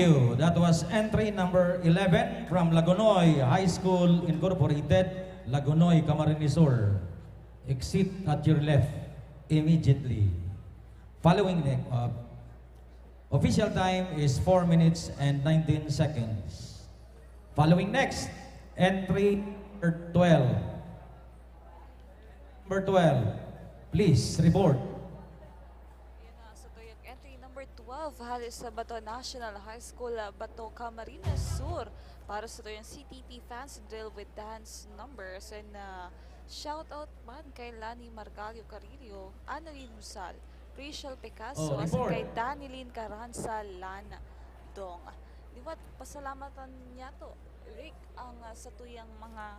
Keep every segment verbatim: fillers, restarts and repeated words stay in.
you. That was entry number eleven from Lagonoy High School Incorporated, Lagonoy, Camarines Sur. Exit at your left immediately. Following next, uh, official time is four minutes and nineteen seconds. Following next, entry number twelve. Number twelve, please report. Yan na, sa tuyang entry number twelve, hali sa Bato National High School, ah, Bato, Camarines Sur, para sa tuyang C T P Fancy Drill with Dance Numbers. And uh, shout out man kay Lani Margallo Carillo, Annalyn Musal, Rachel Picasso, Oh, at report. Kay Danilyn Caranza Landong. Liwat, pasalamatan niya to, Rick, ang uh, sa tuyang mga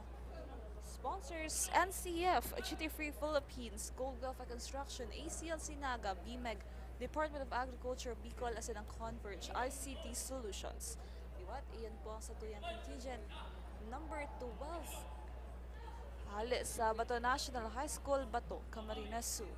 sponsors, N C F, Duty Free Philippines, Gold Welfare Construction, A C L Sinaga, BMEG, Department of Agriculture, Bicol, asin ang Converge I C T Solutions. Liwat, iyan po ang sa tuyang contingent number twelve. Hali sa Bato National High School, Bato, Camarines Sur.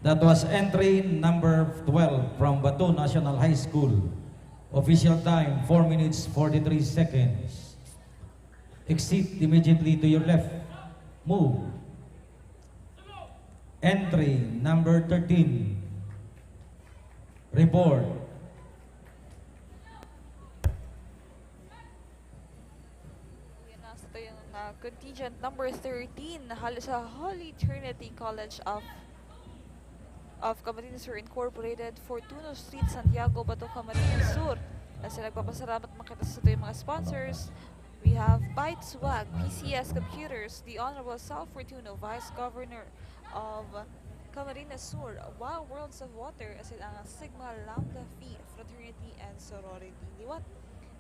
That was entry number twelve from Bato National High School. Official time, four minutes, forty-three seconds. Exit immediately to your left. Move. Entry number thirteen. Report. Yan na sa tuyang uh, contingent number thirteen, hali sa Holy Trinity College of of Camarines Sur Incorporated, Fortuno Street, Santiago, Bato, Camarines Sur. Kasi nagpapasalamat makita sa tuyang mga sponsors. We have Bite Swag, P C S Computers, the Honorable Sal Fortuno, Vice Governor of Camarines Sur, Wow Worlds of Water, asin ang Sigma Lambda Phi Fraternity and Sorority. Liwat,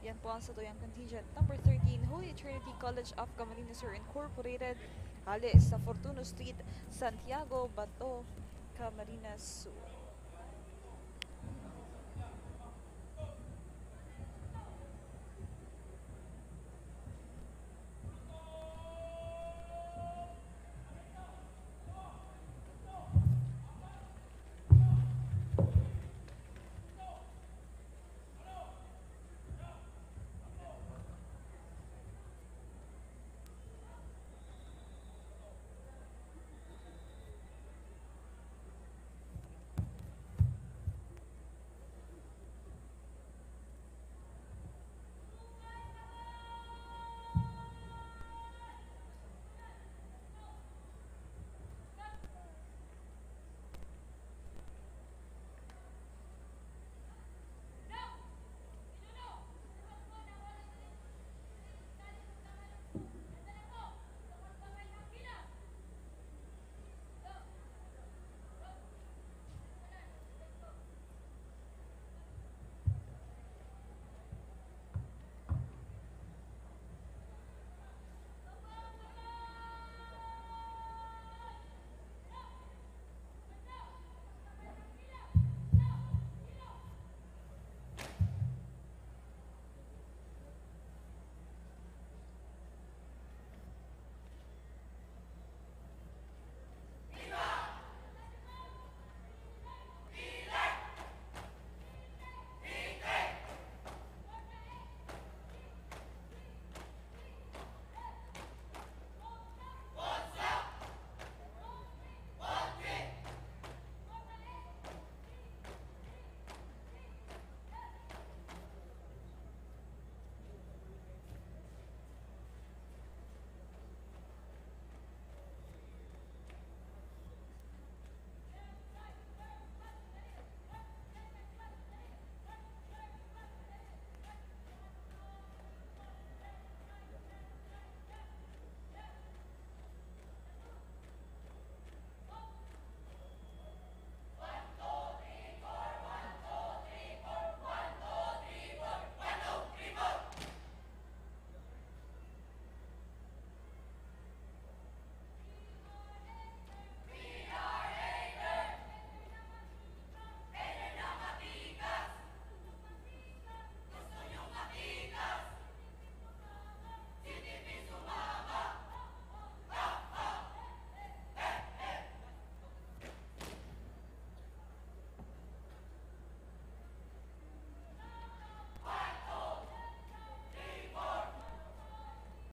yan po ang satuyang contingent number thirteen, Holy Trinity College of Camarines Sur Incorporated, hali sa Fortuno Street, Santiago, Bato, Camarines Sur.